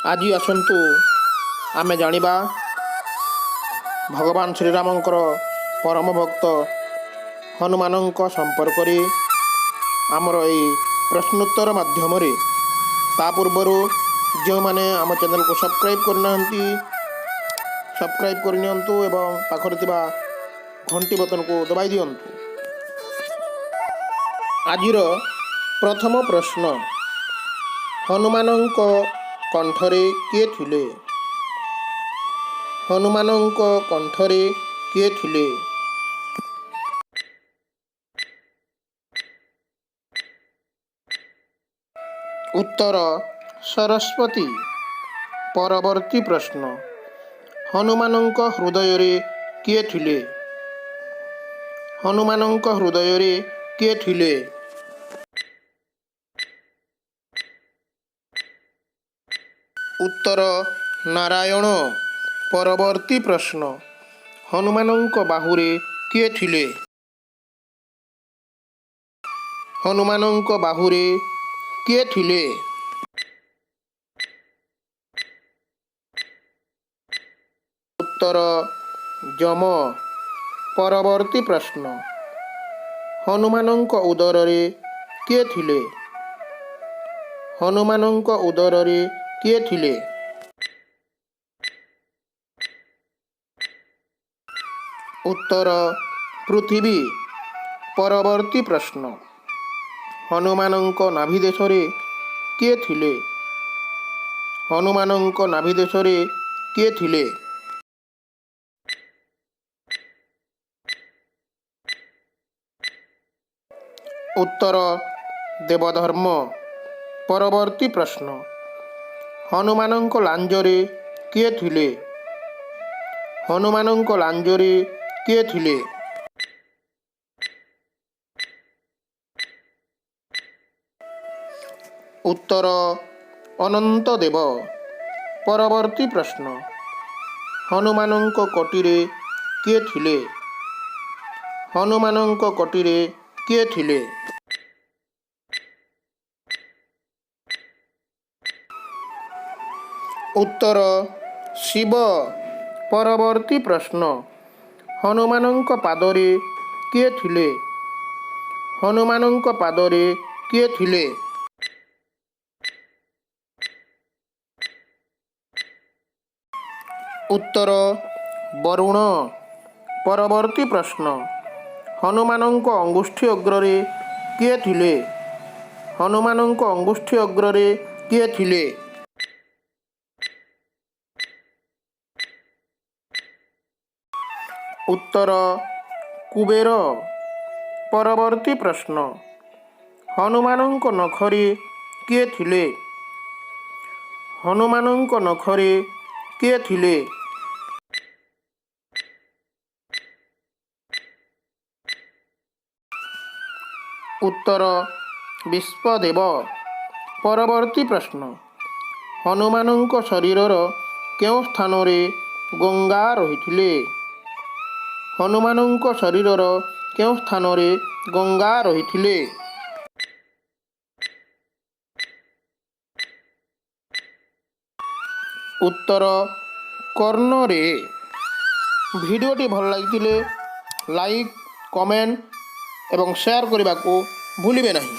ଆଜି ଆସନ୍ତୁ ଆମେ ଜାଣିବା ଭଗବାନ ଶ୍ରୀରାମଙ୍କର ପରମ ଭକ୍ତ ହନୁମାନଙ୍କ ସମ୍ପର୍କରେ ଆମର ଏଇ ପ୍ରଶ୍ନୋତ୍ତର ମାଧ୍ୟମରେ। ତା ପୂର୍ବରୁ ଯେଉଁମାନେ ଆମ ଚ୍ୟାନେଲକୁ ସବସ୍କ୍ରାଇବ୍ କରିନାହାନ୍ତି, ସବସ୍କ୍ରାଇବ୍ କରିନିଅନ୍ତୁ ଏବଂ ପାଖରେ ଥିବା ଘଣ୍ଟି ବଟନକୁ ଦବାଇ ଦିଅନ୍ତୁ। ଆଜିର ପ୍ରଥମ ପ୍ରଶ୍ନ, ହନୁମାନଙ୍କ କଣ୍ଠରେ କିଏ ଥିଲେ? ହନୁମାନଙ୍କ କଣ୍ଠରେ କିଏ ଥିଲେ? ଉତ୍ତର, ସରସ୍ୱତୀ। ପରବର୍ତ୍ତୀ ପ୍ରଶ୍ନ, ହନୁମାନଙ୍କ ହୃଦୟରେ କିଏ ଥିଲେ? ହନୁମାନଙ୍କ ହୃଦୟରେ କିଏ ଥିଲେ? ଉତ୍ତର, ନାରାୟଣ। ପରବର୍ତ୍ତୀ ପ୍ରଶ୍ନ, ହନୁମାନଙ୍କ ବାହୁରେ କିଏ ଥିଲେ? ହନୁମାନଙ୍କ ବାହୁରେ କିଏ ଥିଲେ? ଉତ୍ତର, ଯମ। ପରବର୍ତ୍ତୀ ପ୍ରଶ୍ନ, ହନୁମାନଙ୍କ ଉଦରରେ କିଏ ଥିଲେ? ହନୁମାନଙ୍କ ଉଦରରେ କିଏ ଥିଲେ? ଉତ୍ତର, ପୃଥିବୀ। ପରବର୍ତ୍ତୀ ପ୍ରଶ୍ନ, ହନୁମାନଙ୍କ ନାଭିଦେଶରେ କିଏ ଥିଲେ? ହନୁମାନଙ୍କ ନାଭିଦେଶରେ କିଏ ଥିଲେ? ଉତ୍ତର, ଦେବଧର୍ମ। ପରବର୍ତ୍ତୀ ପ୍ରଶ୍ନ, ହନୁମାନଙ୍କ ଲାଞ୍ଜରେ କିଏ ଥିଲେ? ହନୁମାନଙ୍କ ଲାଞ୍ଜରେ କିଏ ଥିଲେ? ଉତ୍ତର, ଅନନ୍ତ ଦେବ। ପରବର୍ତ୍ତୀ ପ୍ରଶ୍ନ, ହନୁମାନଙ୍କ କଟିରେ କିଏ ଥିଲେ? ହନୁମାନଙ୍କ କଟିରେ କିଏ ଥିଲେ? ଉତ୍ତର, ଶିବ। ପରବର୍ତ୍ତୀ ପ୍ରଶ୍ନ, ହନୁମାନଙ୍କ ପାଦରେ କିଏ ଥିଲେ? ହନୁମାନଙ୍କ ପାଦରେ କିଏ ଥିଲେ? ଉତ୍ତର, ବରୁଣ। ପରବର୍ତ୍ତୀ ପ୍ରଶ୍ନ, ହନୁମାନଙ୍କ ଅଙ୍ଗୁଷ୍ଠି ଅଗ୍ରରେ କିଏ ଥିଲେ? ହନୁମାନଙ୍କ ଅଙ୍ଗୁଷ୍ଠି ଅଗ୍ରରେ କିଏ ଥିଲେ? ଉତ୍ତର, କୁବେର। ପରବର୍ତ୍ତୀ ପ୍ରଶ୍ନ, ହନୁମାନଙ୍କ ନଖରେ କିଏ ଥିଲେ? ହନୁମାନଙ୍କ ନଖରେ କିଏ ଥିଲେ? ଉତ୍ତର, ବିଶ୍ୱଦେବ। ପରବର୍ତ୍ତୀ ପ୍ରଶ୍ନ, ହନୁମାନଙ୍କ ଶରୀରର କେଉଁ ସ୍ଥାନରେ ଗଙ୍ଗା ରହିଥିଲେ? ହନୁମାନଙ୍କ ଶରୀରର କେଉଁ ସ୍ଥାନରେ ଗଙ୍ଗା ରହିଥିଲେ? ଉତ୍ତର, କର୍ଣ୍ଣରେ। ଭିଡ଼ିଓଟି ଭଲ ଲାଗିଥିଲେ ଲାଇକ୍, କମେଣ୍ଟ ଏବଂ ସେୟାର କରିବାକୁ ଭୁଲିବେ ନାହିଁ।